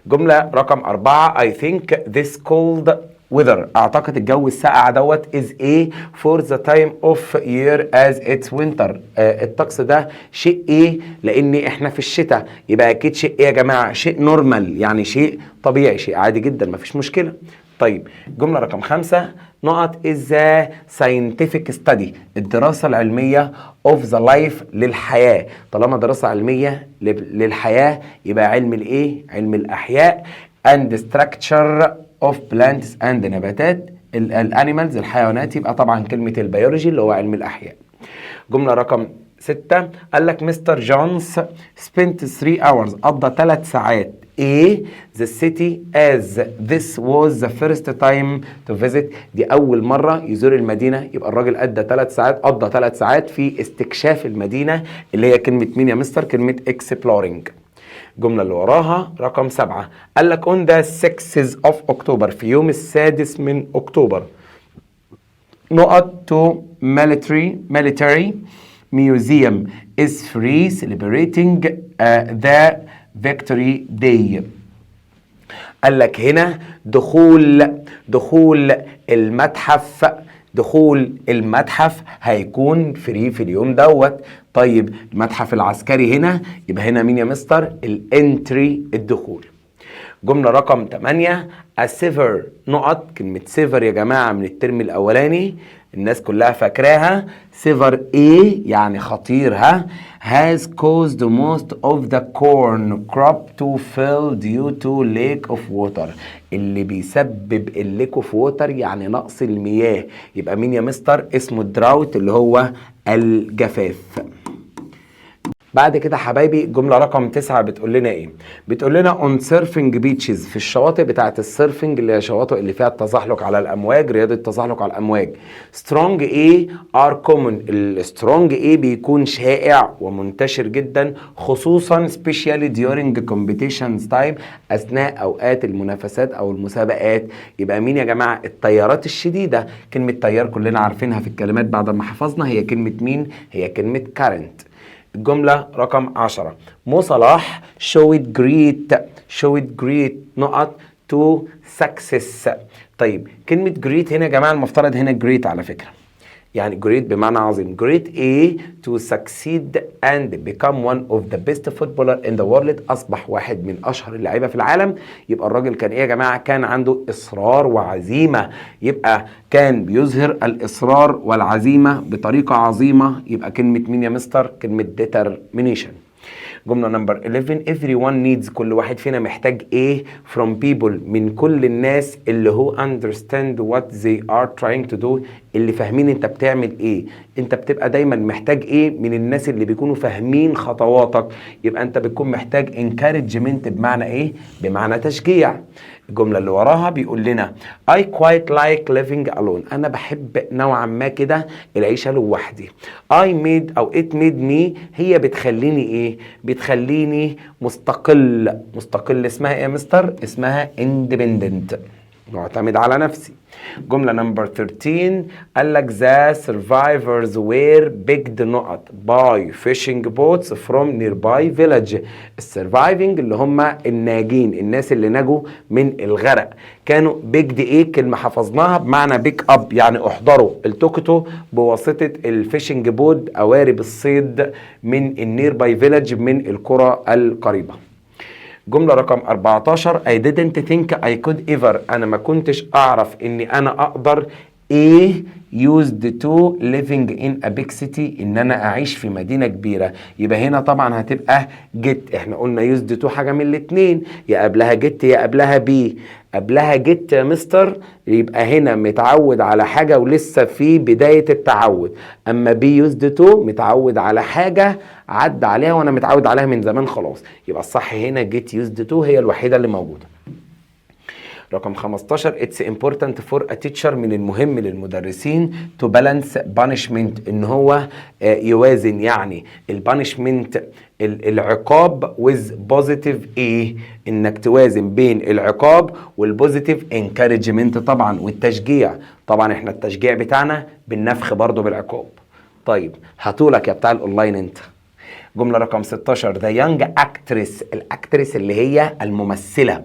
جملة رقم 4، I think this cold weather، أعتقد الجو الساقع دوت is ايه for the time of year as it's winter. الطقس ده شيء ايه لأن احنا في الشتاء؟ يبقى أكيد شيء ايه يا جماعة؟ شيء normal، يعني شيء طبيعي، شيء عادي جدا، مفيش مشكلة. طيب، جملة رقم 5، نقط is the scientific study، الدراسة العلمية of the life، للحياة. طالما دراسة علمية للحياة يبقى علم الايه؟ علم الأحياء. and structure of plants and نباتات، ال animals، الحيوانات. يبقى طبعا كلمة البيولوجي اللي هو علم الأحياء. جملة رقم 6، قال لك مستر جونز spent 3 hours، قضى 3 ساعات ايه the city as this was the first time to visit. دي أول مرة يزور المدينة، يبقى الراجل أدى 3 ساعات، قضى 3 ساعات في استكشاف المدينة، اللي هي كلمة مين يا مستر؟ كلمة exploring. الجملة اللي وراها رقم 7، قال لك on the 6th of October، في يوم السادس من أكتوبر نقط to military museum is free celebrating the victory day. قال لك هنا دخول المتحف، دخول المتحف هيكون free في اليوم دوت. طيب، المتحف العسكري هنا، يبقى هنا مين يا مستر؟ ال entry، الدخول. جملة رقم 8، a severe نقط. كلمة severe يا جماعة من الترم الأولاني الناس كلها فاكراها. severe ايه؟ يعني خطير. ها، has caused most of the corn crop to fail due to lack of water. اللي بيسبب ال lack of water يعني نقص المياه، يبقى مين يا مستر؟ اسمه ال drought اللي هو الجفاف. بعد كده حبايبي جملة رقم 9 بتقول لنا ايه؟ بتقول لنا on surfing beaches، في الشواطئ بتاعة ال surfing اللي هي شواطئ اللي فيها التزحلق على الأمواج، رياضة التزحلق على الأمواج. strong ايه are common. ال strong ايه بيكون شائع ومنتشر جدا، خصوصا especially during competitions time، أثناء أوقات المنافسات أو المسابقات. يبقى مين يا جماعة؟ التيارات الشديدة. كلمة تيار كلنا عارفينها في الكلمات بعد ما حفظنا، هي كلمة مين؟ هي كلمة current. الجملة رقم 10، مو صلاح showed great، showed great نقط to success. طيب، كلمة great هنا يا جماعة المفترض هنا great على فكرة، يعني great بمعنى عظيم. great ايه to succeed and become one of the best footballer in the world، أصبح واحد من أشهر اللعيبة في العالم. يبقى الراجل كان إيه يا جماعة؟ كان عنده إصرار وعزيمة، يبقى كان بيظهر الإصرار والعزيمة بطريقة عظيمة. يبقى كلمة مين يا مستر؟ كلمة determination. جملة number 11، everyone needs، كل واحد فينا محتاج ايه from people، من كل الناس اللي هو understand what they are trying to do، اللي فاهمين انت بتعمل ايه. انت بتبقى دايما محتاج ايه من الناس اللي بيكونوا فاهمين خطواتك؟ يبقى انت بتكون محتاج encouragement. بمعنى ايه؟ بمعنى تشجيع. الجملة اللي وراها بيقول لنا I quite like living alone، أنا بحب نوعا ما كده العيشة لوحدي. I made أو it made me، هي بتخليني إيه؟ بتخليني مستقل. مستقل اسمها إيه يا مستر؟ اسمها independent، معتمد على نفسي. جملة number 13، قال لك the survivors were picked نقط by fishing boats from nearby village. ال surviving اللي هم الناجين، الناس اللي نجوا من الغرق، كانوا picked ايه؟ كلمة حفظناها بمعنى pick up، يعني احضروا، التقطوا بواسطة ال fishing boat، قوارب الصيد، من ال nearby village، من القرى القريبة. جملة رقم 14، I didn't think I could ever، أنا ما كنتش أعرف إني أنا أقدر إيه used to living in a big city، إن أنا أعيش في مدينة كبيرة. يبقى هنا طبعا هتبقى get. إحنا قلنا used to حاجة من الاتنين، يا قبلها get يا قبلها be. قبلها get يا مستر يبقى هنا متعود على حاجة ولسه في بداية التعود، أما be used to متعود على حاجة عدى عليها وأنا متعود عليها من زمان خلاص. يبقى الصح هنا get used to، هي الوحيدة اللي موجودة. رقم 15، it's important for a teacher، من المهم للمدرسين to balance punishment، ان هو يوازن يعني ال punishment العقاب with positive ايه؟ انك توازن بين العقاب وال positive encouragement طبعا، والتشجيع طبعا. احنا التشجيع بتاعنا بالنفخ برضه بالعقاب. طيب، هطولك يا بتاع الاونلاين انت. جملة رقم 16، the young actress، ال actress اللي هي الممثلة،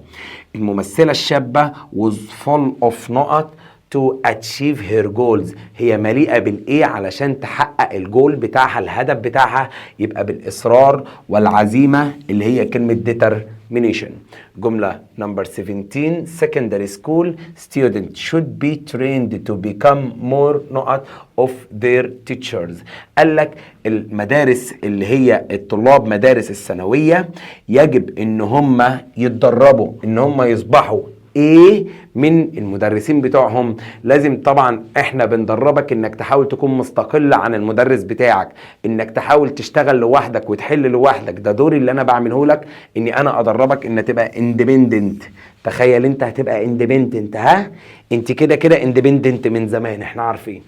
الممثلة الشابة was full of نقط to achieve her goals. هي مليئة بالإيه علشان تحقق الجول بتاعها، الهدف بتاعها؟ يبقى بالإصرار والعزيمة اللي هي كلمة determination. جملة number 17، secondary school students should be trained to become more نقط of their teachers. قال لك المدارس اللي هي الطلاب مدارس الثانوية يجب ان هم يتدربوا ان هم يصبحوا ايه من المدرسين بتوعهم؟ لازم طبعا احنا بندربك انك تحاول تكون مستقل عن المدرس بتاعك، انك تحاول تشتغل لوحدك وتحل لوحدك. ده دوري اللي انا بعمله لك، اني انا ادربك ان تبقى independent. تخيل انت هتبقى independent. ها، انت كده كده independent من زمان، احنا عارفين.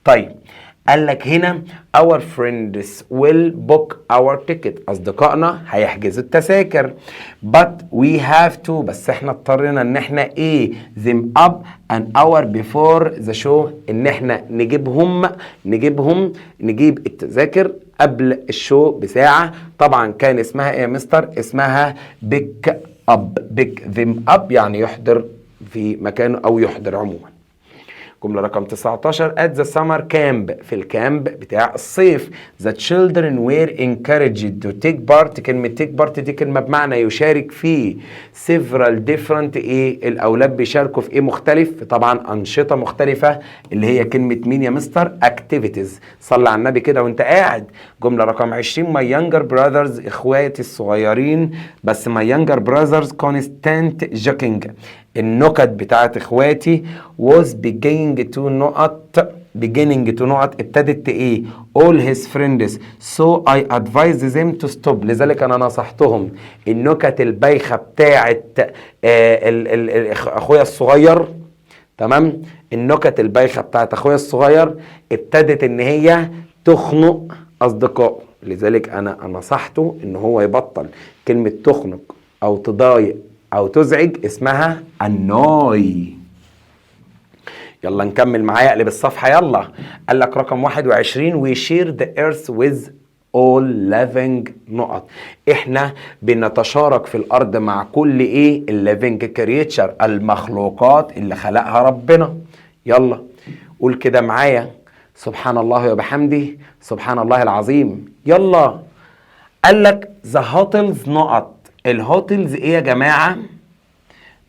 طيب، قال لك هنا our friends will book our ticket، أصدقائنا هيحجزوا التذاكر، but we have to، بس احنا اضطرينا ان احنا ايه them up an hour before the show، ان احنا نجيبهم نجيب التذاكر قبل ال show بساعة. طبعا كان اسمها ايه يا مستر؟ اسمها pick up، pick them up يعني يحضر في مكانه او يحضر عموما. جملة رقم 19، at the summer camp، في ال camp بتاع الصيف، the children were encouraged to take part. كلمة take part دي كلمة بمعنى يشارك فيه. several different ايه؟ الأولاد بيشاركوا في ايه مختلف؟ طبعا أنشطة مختلفة، اللي هي كلمة مين يا مستر؟ activities. صلي على النبي كده وانت قاعد. جملة رقم 20، my younger brothers، اخواتي الصغيرين، بس my younger brothers constant joking، النكت بتاعت اخواتي، was beginning to نقط، beginning to نقط، ابتدت ايه؟ all his friends، so I advised them to stop. لذلك انا نصحتهم. النكت البايخه بتاعت اخويا الصغير، تمام، النكت البايخه بتاعت اخويا الصغير ابتدت ان هي تخنق اصدقائه، لذلك انا نصحته ان هو يبطل. كلمة تخنق او تضايق او تزعج اسمها annoy. يلا نكمل معايا، اقلب الصفحة يلا. قال لك رقم 21، we share the earth with all living نقط. احنا بنتشارك في الارض مع كل ايه؟ ال living creature، المخلوقات اللي خلقها ربنا. يلا قول كده معايا، سبحان الله وبحمده، سبحان الله العظيم. يلا، قال لك the hotels نقط، ال hotels ايه يا جماعه؟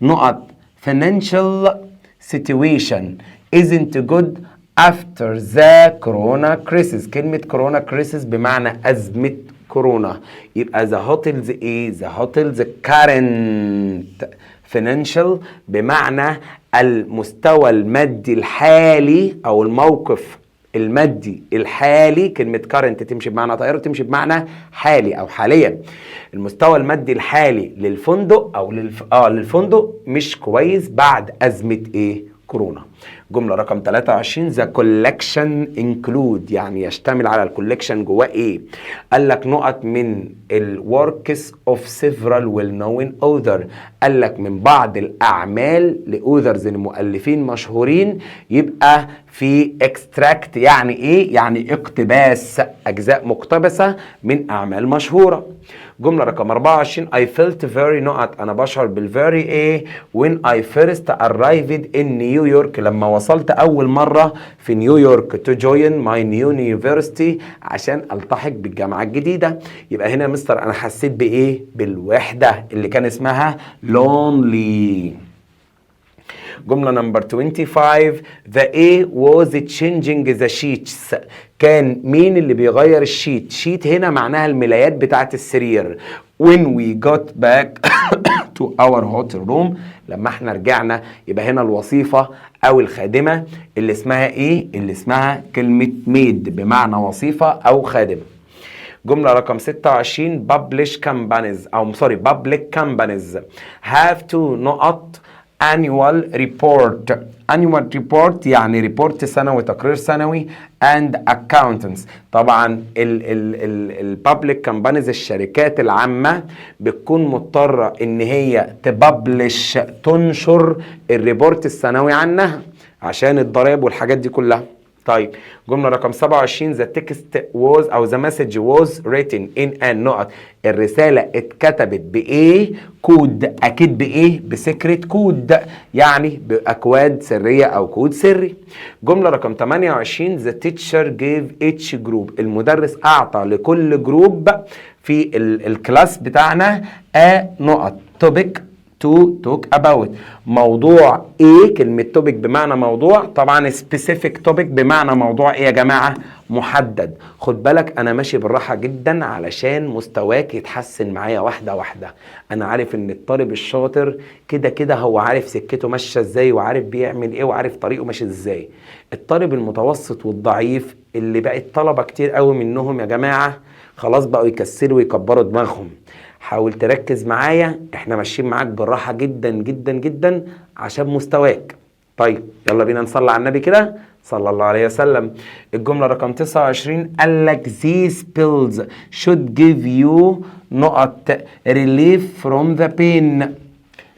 نقط financial situation isn't good after the corona crisis. كلمة corona crisis بمعنى أزمة كورونا. يبقى the hotels ايه؟ the hotels current financial بمعنى المستوى المادي الحالي أو الموقف المادي الحالي. كلمة current تمشي بمعنى تغير وتمشي بمعنى حالي أو حاليا. المستوى المادي الحالي للفندق أو للفندق مش كويس بعد أزمة إيه؟ كورونا. جملة رقم 23، the collection include، يعني يشتمل على، ال collection جواه ايه؟ قال لك نقط من ال works of several well known author. قال لك من بعض الاعمال ل authors، لمؤلفين مشهورين. يبقى في extract يعني ايه؟ يعني اقتباس، اجزاء مقتبسة من اعمال مشهورة. جملة رقم 24، I felt very نقط، أنا بشعر بال very إيه when I first arrived in New York، لما وصلت أول مرة في نيويورك، to join my new university، عشان ألتحق بالجامعة الجديدة. يبقى هنا يا مستر أنا حسيت بإيه؟ بالوحدة، اللي كان اسمها lonely. جملة number 25، the ايه was changing the sheets. كان مين اللي بيغير ال sheet؟ sheet هنا معناها الملايات بتاعت السرير. when we got back to our hotel room، لما احنا رجعنا. يبقى هنا الوصيفة او الخادمة اللي اسمها ايه؟ اللي اسمها كلمة maid بمعنى وصيفة او خادمة. جملة رقم 26، publish companies أو sorry public companies have to نقط annual report. annual report يعني report سنوي، تقرير سنوي، and accountants. طبعا ال public companies، الشركات العامة، بتكون مضطرة ان هي ت publish، تنشر ال report السنوي عنها عشان الضرائب والحاجات دي كلها. طيب، جملة رقم 27، the text was أو the message was written in an نقط. الرسالة اتكتبت بإيه؟ كود، أكيد بإيه؟ ب secret code، يعني بأكواد سرية أو كود سري. جملة رقم 28، the teacher gave each group، المدرس أعطى لكل group في ال class بتاعنا، a نقط topic to talk about. موضوع ايه؟ كلمة topic بمعنى موضوع، طبعا specific topic بمعنى موضوع ايه يا جماعة؟ محدد. خد بالك، انا ماشي بالراحة جدا علشان مستواك يتحسن معايا واحدة واحدة. انا عارف ان الطالب الشاطر كده كده هو عارف سكته ماشية ازاي وعارف بيعمل ايه وعارف طريقه ماشي ازاي. الطالب المتوسط والضعيف، اللي بقت طلبة كتير قوي منهم يا جماعة خلاص بقوا يكسلوا ويكبروا دماغهم. حاول تركز معايا، احنا ماشيين معاك بالراحة جدا جدا جدا عشان مستواك. طيب، يلا بينا نصلي على النبي كده، صلى الله عليه وسلم. الجملة رقم 29، قال لك these pills should give you نقط relief from the pain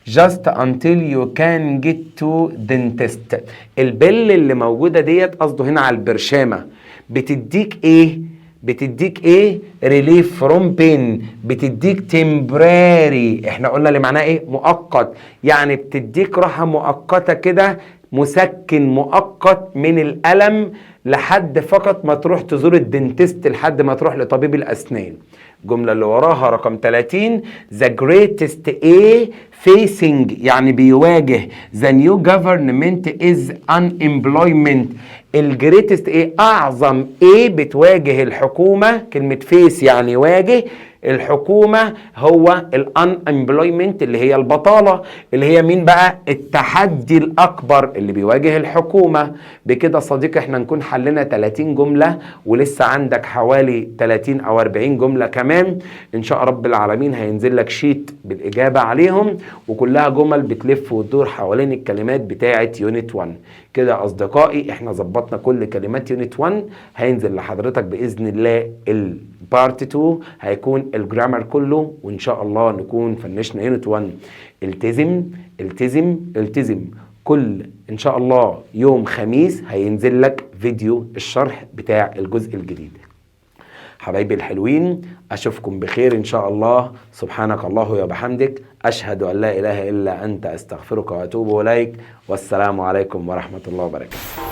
just until you can get to dentist. ال pill اللي موجودة ديت، قصده هنا على البرشامة، بتديك ايه؟ بتديك ايه relief from pain؟ بتديك temporary، احنا قلنا اللي معناه ايه؟ مؤقت، يعني بتديك راحة مؤقتة كده. مسكن مؤقت من الألم لحد فقط ما تروح تزور ال dentist، لحد ما تروح لطبيب الأسنان. الجملة اللي وراها رقم 30، the greatest ايه facing، يعني بيواجه، the new government is unemployment. ال greatest ايه؟ اعظم ايه بتواجه الحكومة؟ كلمة face يعني يواجه، الحكومة هو ال unemployment اللي هي البطالة، اللي هي مين بقى؟ التحدي الأكبر اللي بيواجه الحكومة. بكده صديقي احنا نكون حلنا 30 جملة، ولسه عندك حوالي 30 أو 40 جملة كمان. إن شاء رب العالمين هينزل لك sheet بالإجابة عليهم، وكلها جمل بتلف وتدور حوالين الكلمات بتاعة unit 1. كده أصدقائي احنا ظبطنا كل كلمات unit 1. هينزل لحضرتك بإذن الله ال part 2، هيكون ال grammar كله، وان شاء الله نكون فنشنا unit 1. التزم التزم التزم. كل ان شاء الله يوم خميس هينزل لك فيديو الشرح بتاع الجزء الجديد. حبايبي الحلوين، اشوفكم بخير ان شاء الله. سبحانك الله وبحمدك، اشهد ان لا اله الا انت، استغفرك واتوب اليك، والسلام عليكم ورحمة الله وبركاته.